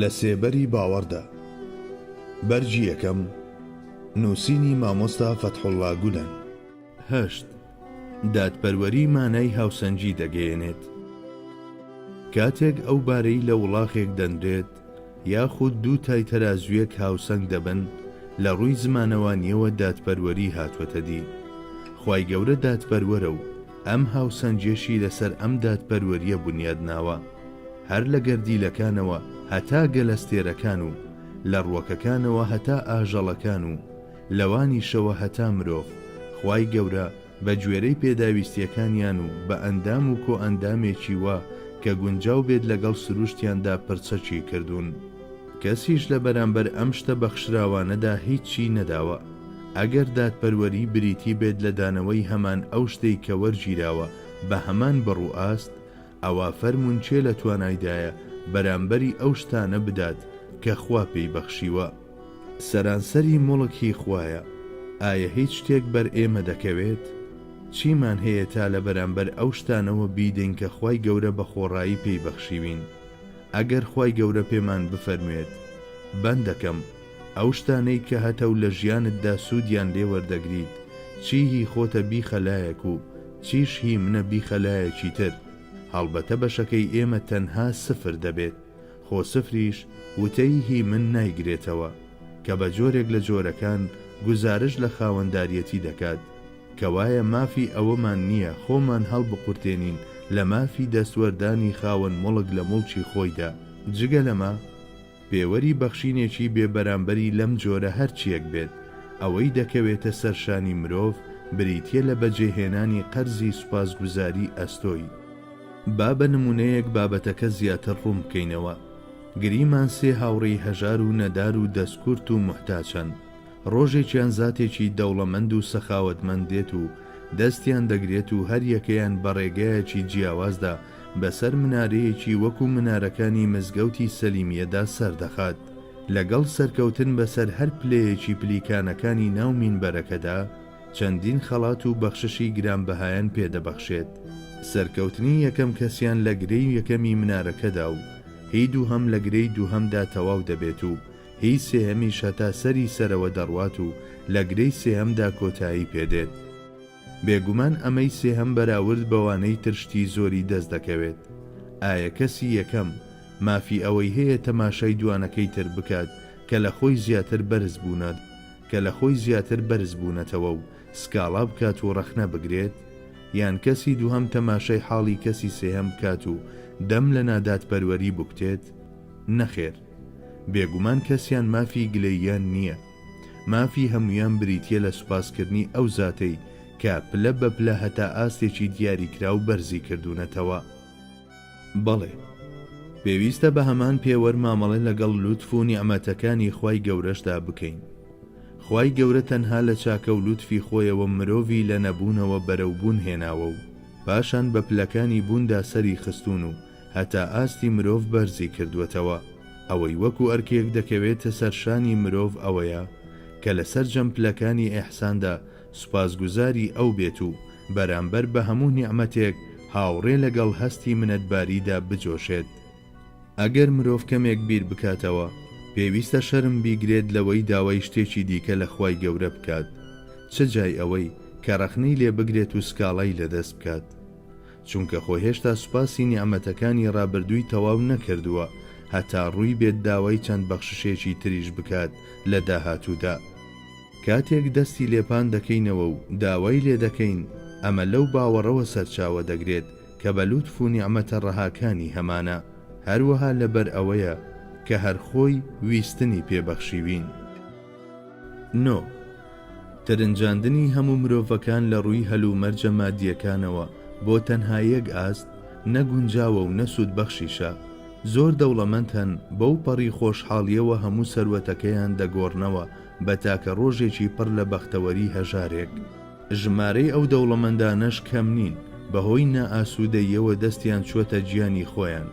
لە سێبەری باوەڕدا. بەرگی یەکەم، نووسینی مامۆستا فەتحوڵڵا گولەن. هەشت، دادپەروەری مانای هاوسەنگی دەگەیەنێت. کاتێک ئەو بارەی لە وڵاخێک دەنرێت، یاخود دوو تای تەرازوویەک هاوسەنگ دەبن، لە ڕووی زمانەوانییەوە دادپەروەری هاتووەتە دی. خوای گەورە دادپەروەرە و ئەم هاوسەنگیەشی لەسەر ئەم دادپەروەرییە بونیاد ناوە. هەر لە گەردیلەکانەوە هەتا گەلەستێرەکان و لە ڕووەکەکانەوە هەتا ئاژەڵەکان و لەوانیشەوە هەتا مرۆڤ، خوای گەورە بە گوێرەی پێداویستیەکانیان و بە ئەندام و کۆئەندامێکی وا کە گونجاو بێت لەگەڵ سروشتیاندا پرچەکی کردوون. کەسیش لە بەرامبەر ئەم شتە بەخشراوانەدا هیچی نەداوە. ئەگەر دادپەروەری بریتی بێت لە دانەوەی هەمان ئەو شتەی کە وەرگیراوە بە هەمان بڕ و ئاست، ئەوا فەرموون کێ لە توانایدایە بەرامبەری ئەو شتانە بدات کە خوا پێی بەخشیوە؟ سەرانسەری موڵک هی خوایە، ئایا هیچ شتێک بەر ئێمە دەکەوێت؟ چیمان هەیە تا لە بەرامبەر ئەو شتانەوە بیدەین کە خوای گەورە بە خۆڕایی پێی بەخشیوین؟ ئەگەر خوای گەورە پێمان بفەرموێت، بەندەکەم، ئەو شتانەی کە هەتە و لە ژیانتدا سوودیان لێ وەردەگریت، چی هی خۆتە بیخە لایەک و چیش هی منە بیخە لایەکی تر، هەڵبەتە بەشەکەی ئێمە تەنها سفر دەبێت. خۆ سفریش وتەی هی من نایگرێتەوە، کە بە جۆرێک لە جۆرەکان گوزارشت لە خاوەنداریەتی دەکات، کەوایە مافی ئەوەمان نییە خۆمان هەڵبقورتێنین لە مافی دەستوەردانی خاوەن موڵک لە موڵکی خۆیدا، جگە لەمە، پێوەری بەخشینێکی بێ بەرامبەری لەم جۆرە هەرچییەک بێت، ئەوەی دەکەوێتە سەر شانی مرۆڤ بریتییە لە بەجێهێنانی قەرزی سوپاسگوزاری ئەستۆی. با بە نموونەیەک بابەتەکە زیاتر ڕوون بکەینەوە. گریمان سێ هاوڕێی هەژار و نەدار و دەستکورت و موحتاج هەن. ڕۆژێکیان زاتێکی دەوڵەمەند و سەخاوەتمەند دێت و دەستیان دەگرێت و هەریەکەیان بە ڕێگایەکی جیاوازدا بەسەر منارەیەکی وەکو منارەکانی مزگەوتی سەلیمیەدا سەردەخات. لەگەڵ سەرکەوتن بەسەر هەر پلەیەکی پلیکانەکانی ناو مینبەرەکەدا، چەندین خەڵات و بەخششی گرانبەهایان پێ دەبەخشێت. سەرکەوتنی یەکەم کەسیان لە گرێی یەکەمی منارەکەدا و هی دووهەم لە گرێی دووهەمدا تەواو دەبێت و هی سێهەمیش هەتا سەری سەرەوە دەڕوات و لە گرێی سێهەمدا کۆتایی پێ دێت. بێگومان ئەمەی سێهەم بەراورد بەوانەی تر شتی زۆری دەست دەکەوێت. ئایە کەسی یەکەم مافی ئەوەی هەیە تەماشای دوانەکەی تر بکات کە لە خۆی زیاتر بەرز بوونە کە لە خۆی زیاتر بەرز بوونەتەوە و سکاڵا بکات و ڕەخنە بگرێت؟ یان کەسی دووهەم تەماشای حاڵی کەسی سێهەم بکات و دەم لە نادادپەروەری بکوتێت؟ نەخێر. بێگومان کەسیان مافی گلەییان نییە. مافی هەموویان بریتییە لە سوپاسکردنی ئەو زاتەی کە پلە بە پلە هەتا ئاستێکی دیاریکراو بەرزی کردوونەتەوە. بەڵێ، پێویستە بە هەمان پێوەر مامەڵە لەگەڵ لوتف و نیعمەتەکانی خوای گەورەشدا بکەین. خوای گەورە تەنها لە چاکە و لوتفی خۆیەوە مرۆڤی لە نەبوونەوە بەرەو بوون هێناوە و پاشان بە پلەکانی بووندا سەری خستوون و هەتا ئاستی مرۆڤ بەرزی کردووەتەوە. ئەوەی وەکو ئەرکێک دەکەوێتە سەر شانی مرۆڤ ئەوەیە کە لە سەرجەم پلەکانی ئیحساندا سوپاسگوزاری ئەو بێت و بەرامبەر بە هەموو نیعمەتێک هاوڕێ لەگەڵ هەستی منەتباریدا بجۆشێت. ئەگەر مرۆڤ کەمێک بیر بکاتەوە، پێویستە شەرم بیگرێت لەوەی داوای شتێکی دیکە لە خوای گەورە بکات، چ جای ئەوەی کە ڕەخنەی لێ بگرێت و سکاڵای لەدەست بکات. چونکە خۆ هێشتا سوپاسی نیعمەتەکانی ڕابردووی تەواو نەکردووە هەتا ڕووی بێت داوای چەند بەخششێکی تریش بکات لە داهاتوودا. کاتێک دەستی لێ پان دەکەینەوە و داوای لێ دەکەین، ئەمە لەو باوەڕەوە سەرچاوە دەگرێت کە بە لوتف و نیعمەتە ڕەهاکانی هەمانە، هەروەها لەبەر ئەوەیە کە هەر خۆی ویستنی پێ بەخشیوین. نۆ. ترنجاندنی هەموو مرۆڤەکان لە ڕووی هەلومەرجە مادییەکانەوە بۆ تەنها یەک ئاست، نە گونجاوە و نە سوودبەخشیشە. زۆر دەوڵەمەند هەن بەو پەڕی خۆشحاڵییەوە هەموو سەروەتەکەیان دەگۆڕنەوە بە تاکە ڕۆژێکی پڕ لە بەختەوەری هەژارێک. ژمارەی ئەو دەوڵەمەندانەش کەم نین بەهۆی نائاسوودەییەوە دەستیان چووەتە گیانی خۆیان.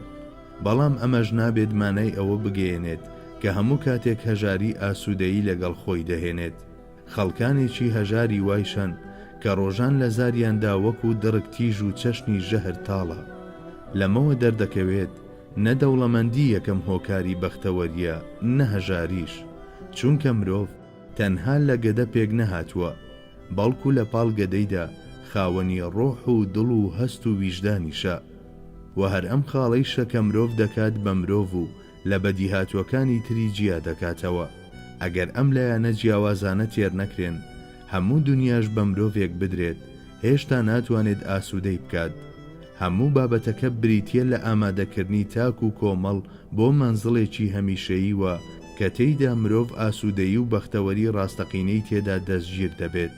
بەڵام ئەمەش نابێت مانای ئەوە بگەیەنێت کە هەموو کاتێک هەژاری ئاسوودەیی لەگەڵ خۆی دەهێنێت. خەڵکانێکی هەژاری وایش هەن کە ڕۆژان لە زاریاندا وەکوو دڕک تیژ و چەشنی ژەهر تاڵە. لەمەوە دەردەکەوێت. نە دەوڵەمەندی یەکەم هۆکاری بەختەوەرییە نە هەژاریش، چونکە مرۆڤ تەنها لە گەدە پێک نەهاتووە، بەڵکو لە پاڵ گەدەیدا خاوەنی ڕۆح و دڵ و هەست و ویژدانیشە. وە هەر ئەم خاڵەیشە کە مرۆڤ دەکات بە مرۆڤ و لە بەدیهاتووەکانی تری جیا دەکاتەوە. ئەگەر ئەم لایەنە جیاوازانە تێر نەکرێن، هەموو دونیاش بە مرۆڤێک بدرێت، هێشتا ناتوانێت ئاسوودەی بکات. هەموو بابەتەکە بریتییە لە ئامادەکردنی تاک و کۆمەڵ بۆ مەنزڵێکی هەمیشەیی و کە تێیدا مرۆڤ ئاسوودەیی و بەختەوەری ڕاستەقینەی تێدا دەستگیر دەبێت.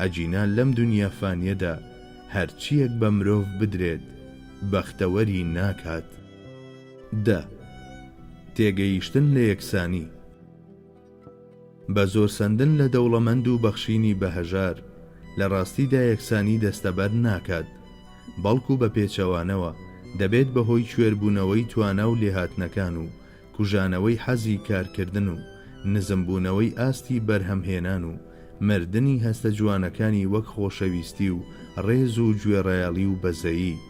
ئەگینا لەم دونیا فانییەدا هەرچییەک بە مرۆڤ بدرێت، بەختەوەری ناکات. دە. تێگەیشتن لە یەکسانی. بە زۆر سەندن لە دەوڵەمەند و بەخشینی بە هەژار، لە ڕاستیدا یەکسانی دەستەبەر ناکات، بەڵکو بە پێچەوانەوە، دەبێت بە هۆی کوێربوونەوەی توانا و لێهاتنەکان و کوژانەوەی حەزی کارکردن و نزمبوونەوەی ئاستی بەرهەمهێنان و مردنی هەستە جوانەکانی وەک خۆشەویستی و ڕێز و گوێڕایەڵی و بەزەیی.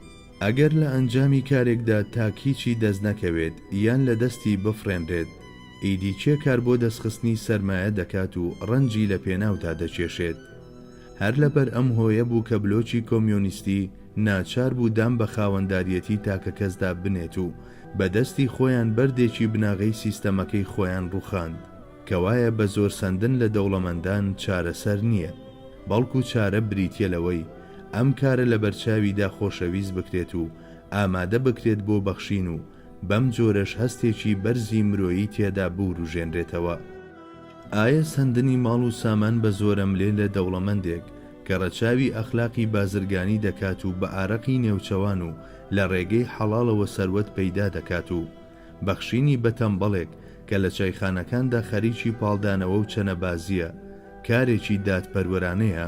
ئەگەر لە ئەنجامی کارێکدا تاک هیچی دەست نەکەوێت یان لە دەستی بفڕێنرێت، ئیدی کێ کار بۆ دەستخستنی سەرمایە دەکات و ڕەنجی لە پێناودا دەکێشێت؟ هەر لەبەر ئەم هۆیە بوو کە بلۆکی کۆمیۆنیستی ناچار بوو دان بە خاوەنداریەتی تاکەکەسدا بنێت و بە دەستی خۆیان بەردێکی بناغەی سیستەمەکەی خۆیان ڕووخاند. کەوایە بە زۆر سەندن لە دەوڵەمەندان چارەسەر نییە، بەڵکو چارە بریتیە لەوەی ئەم کارە لەبەرچاویدا خۆشەویست بکرێت و ئامادە بکرێت بۆ بەخشین و بەم جۆرەش هەستێکی بەرزی مرۆیی تێدا بوروژێنرێتەوە. ئایە سەندنی ماڵ و سامان بە زۆرەملێ لە دەوڵەمەندێک کە ڕەچاوی ئەخلاقی بازرگانی دەکات و بە ئارەقی نێوچەوان و لە ڕێگەی حەڵاڵەوە سەروەت پەیدا دەکات و بەخشینی بە تەمبەڵێک کە لە چایخانەکاندا خەریکی پاڵدانەوە و چەنەبازییە، کارێکی دادپەروەرانەیە؟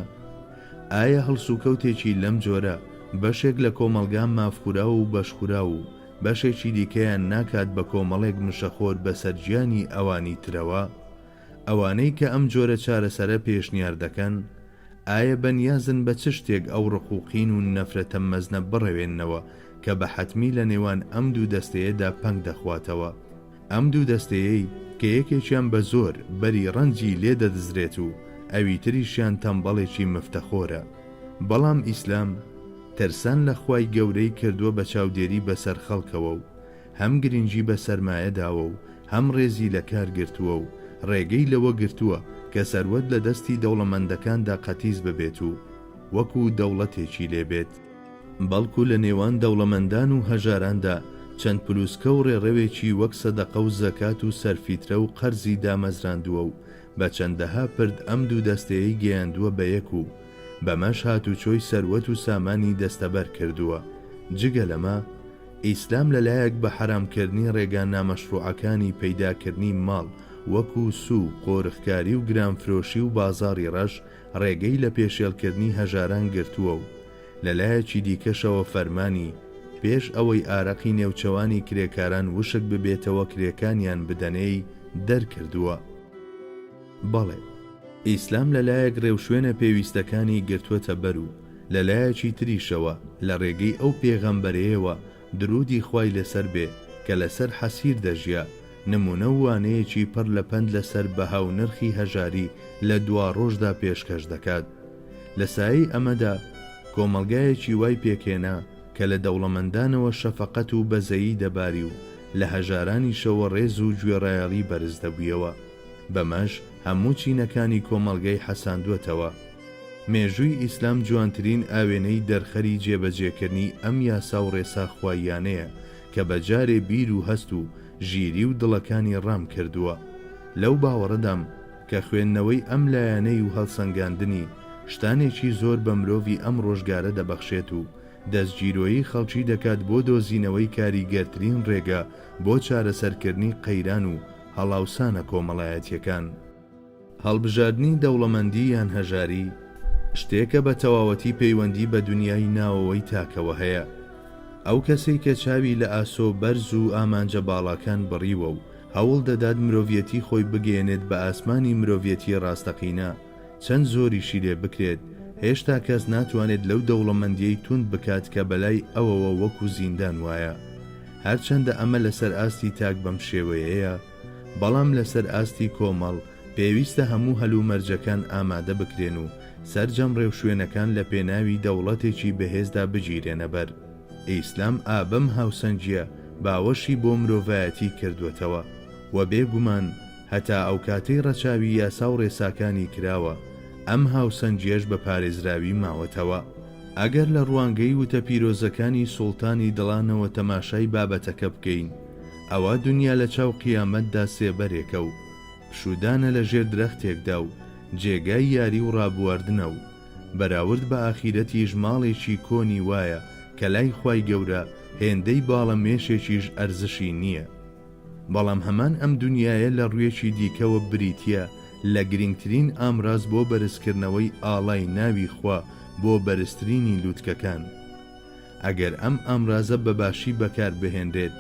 ئایا هەڵسوکەوتێکی لەم جۆرە بەشێک لە کۆمەڵگا مافخوراو و بەشخوراو و بەشێکی دیکەیان ناکات بە کۆمەڵێک مشەخۆر بەسەر گیانی ئەوانی ترەوە؟ ئەوانەی کە ئەم جۆرە چارەسەرە پێشنیار دەکەن، ئایا بەنیازن بە چ شتێک ئەو ڕق و قین و نەفرەتە مەزنە بڕەوێننەوە کە بە حەتمی لە نێوان ئەم دوو دەستەیەدا پەنگ دەخواتەوە؟ ئەم دوو دەستەیەی کە یەکێکیان بە زۆر بەری ڕەنجی لێ دەدزرێت و ئەوی تریشیان تەمبەڵێکی مفتەخۆرە. بەڵام ئیسلام ترسان لە خوای گەورەی کردووە بە چاودێری بەسەر خەڵکەوە و هەم گرنگی بە سەرمایە داوە و هەم ڕێزی لە کار گرتووە و ڕێگەی لەوە گرتووە کە سەروەت لە دەستی دەوڵەمەندەکاندا قەتیس ببێت و وەکو دەوڵەتێکی لێ بێت. بەڵکو لە نێوان دەوڵەمەندان و هەژاراندا چەند پلوسکە و ڕێڕەوێکی وەک سەدەقە و زەکات و سەرفیترە و قەرزی دامەزراندووە و بە چەندەها پرد ئەم دوو دەستەیەی گەیاندووە بە یەک و بەمەش هاتوچۆی سەروەت و سامانی دەستەبەر کردووە. جگە لەمە ئیسلام لە لایەک بە حەرام کردنی ڕێگا نامەشروعەکانی پەیدا کردنی ماڵ وەکو سوو، قۆرخکاری و گرانفرۆشی و بازاڕی ڕەش ڕێگەی لە پێشێڵکردنی هەژاران گرتووە و لە لایەکی دیکەشەوە فەرمانی پێش ئەوەی ئارەقی نێوچەوانی کرێکاران وشک ببێتەوە کرێکانیان بدەنێی دەرکردووە. بەڵێ، ئیسلام لە لایەک ڕێوشوێنە پێویستەکانی گرتووەتە بەر و لە لایەکی تریشەوە لە ڕێگەی ئەو پێغەمبەرەیەوە دروودی خوای لەسەر بێ کە لەسەر حەسیر دەژیا، نموونە و وانەیەکی پڕ لە پەند لەسەر بەها و نرخی هەژاری لە دواڕۆژدا پێشکەش دەکات. لە سایەی ئەمەدا کۆمەڵگایەکی وای پێکهێنا کە لە دەوڵەمەندانەوە شەفەقەت و بەزەیی دەباری و لە هەژارانیشەوە ڕێز و گوێڕایەڵی بەرز دەبوویەوە. بەمەش هەموو چینەکانی کۆمەڵگەی حەساندووەتەوە. مێژووی ئیسلام جوانترین ئاوێنەی دەرخەری جێبەجێکردنی ئەم یاسا و ڕێسا خواییانەیە کە بە جارێ بیر و هەست و ژیری و دڵەکانی ڕام کردووە. لەو باوەڕەدام کە خوێندنەوەی ئەم لایەنەی و هەڵسەنگاندنی، شتانێکی زۆر بە مرۆڤی ئەم ڕۆژگارە دەبەخشێت و دەستگیرۆیی خەڵکی دەکات بۆ دۆزینەوەی کاریگەرترین ڕێگە بۆ چارەسەرکردنی قەیران و هەڵاوسانە کۆمەڵایەتیەکان. هەڵبژاردنی دەوڵەمەندی یان هەژاری، شتێکە بە تەواوەتی پەیوەندی بە دونیای ناوەوەی تاکەوە هەیە. ئەو کەسەی کە چاوی لە ئاسۆ بەرز و ئامانجە باڵاکان بڕیوە و هەوڵ دەدات مرۆڤیەتی خۆی بگەیەنێت بە ئاسمانی مرۆڤیەتی ڕاستەقینە، چەند زۆریشی لێ بکرێت، هێشتا کەس ناتوانێت لەو دەوڵەمەندیەی توند بکات کە بەلای ئەوەوە وەکو زیندان وایە. هەرچەندە ئەمە لەسەر ئاستی تاک بەم شێوەیەیە، بەڵام لەسەر ئاستی کۆمەڵ پێویستە هەموو هەلومەرجەکان ئامادە بکرێن و سەرجەم ڕێوشوێنەکان لە پێناوی دەوڵەتێکی بەهێزدا بگیرێنە بەر. ئیسلام ئا بەم هاوسەنگییە باوەشی بۆ مرۆڤایەتی کردووەتەوە و بێ گومان هەتا ئەوکاتەی ڕەچاوی یاسا و ڕێساکانی کراوە ئەم هاوسەنگییەش بە پارێزراوی ماوەتەوە. ئەگەر لە ڕوانگەی وتە پیرۆزەکانی سوڵتانی دڵانەوە تەماشای بابەتەکە بکەین، ئەوا دونیا لە چاو قیامەتدا سێبەرێکە و پشوودانە لە ژێر درەختێکدا و جێگای یاری و ڕابواردنە و بەراورد بە ئاخیرەتیش ماڵێکی کۆنی وایە کە لای خوای گەورە هێندەی باڵە مێشێکیش ئەرزشی نییە. بەڵام هەمان ئەم دونیایە لە ڕوویەکی دیکەوە بریتییە لە گرینگترین ئامراز بۆ بەرزکردنەوەی ئاڵای ناوی خوا بۆ بەرزترینی لوتکەکان. ئەگەر ئەم ئامرازە بە باشی بەکار بهێنرێت،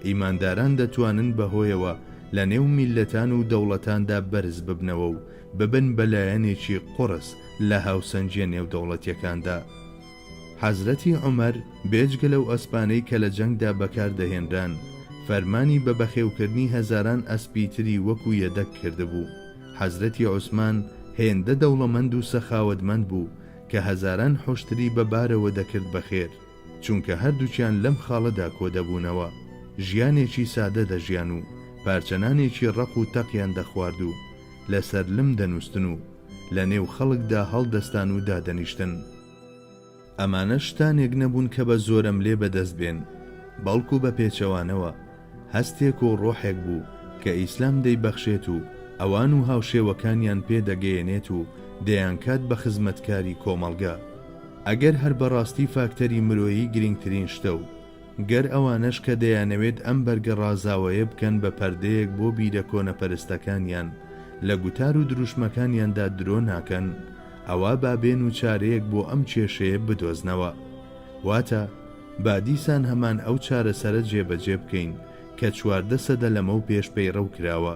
ئیمانداران دەتوانن بەهۆیەوە لە نێو میللەتان و دەوڵەتاندا بەرز ببنەوە و ببن بە لایەنێکی قوڕس لە هاوسەنگییە نێودەوڵەتییەکاندا. حەزرەتی عومەر بێجگە لەو ئەسپانەی کە لە جەنگدا بەکار دەهێنران، فەرمانی بە بەخێوکردنی هەزاران ئەسپی تری وەکو یەدەگ کردبوو. حەزرەتی عوسمان هێندە دەوڵەمەند و سەخاوەتمەند بوو کە هەزاران حوشتری بە بارەوە دەکرد بە خێر، چونکە هەردووکیان لەم خاڵەدا کۆدەبوونەوە، ژیانێکی سادە دەژیان و پارچە نانێکی ڕەق و تەقیان دەخوارد و لەسەر لم دەنووستن و لە نێو خەڵکدا هەڵدەستان و دادەنیشتن. ئەمانە شتانێک نەبوون کە بە زۆرەملێ بەدەست بێن، بەڵکو بە پێچەوانەوە، هەستێک و ڕۆحێک بوو کە ئیسلام دەیبەخشێت و ئەوان و هاوشێوەکانیان پێ دەگەیەنێت و دەیانکات بە خزمەتکاری کۆمەڵگە. ئەگەر هەر بەڕاستی فاکتەری مرۆیی گرینگترین شتە و گەر ئەوانەش کە دەیانەوێت ئەم بەرگە ڕازاوەیە بکەن بە پەردەیەک بۆ بیرە کۆنەپەرستەکانیان لە گوتار و دروشمەکانیاندا درۆ ناکەن، ئەوا با بێن و چارەیەک بۆ ئەم کێشەیە بدۆزنەوە. واتە، با دیسان هەمان ئەو چارەسەرە جێبەجێ بکەین کە 14 سەدە لەمەو پێش پەیڕەو کراوە،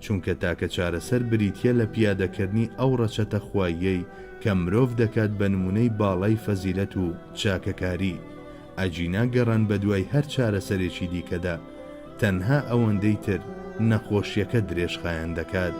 چونکە تاکە چارەسەر بریتییە لە پیادەکردنی ئەو ڕەچەتە خواییەی کە مرۆڤ دەکات بە نموونەی باڵای فەزیلەت و چاکەکاری، ئەگینا گەڕان بەدوای هەر چارەسەرێکی دیکەدا تەنها ئەوەندەی تر نەخۆشییەکە درێژخایەن دەکات.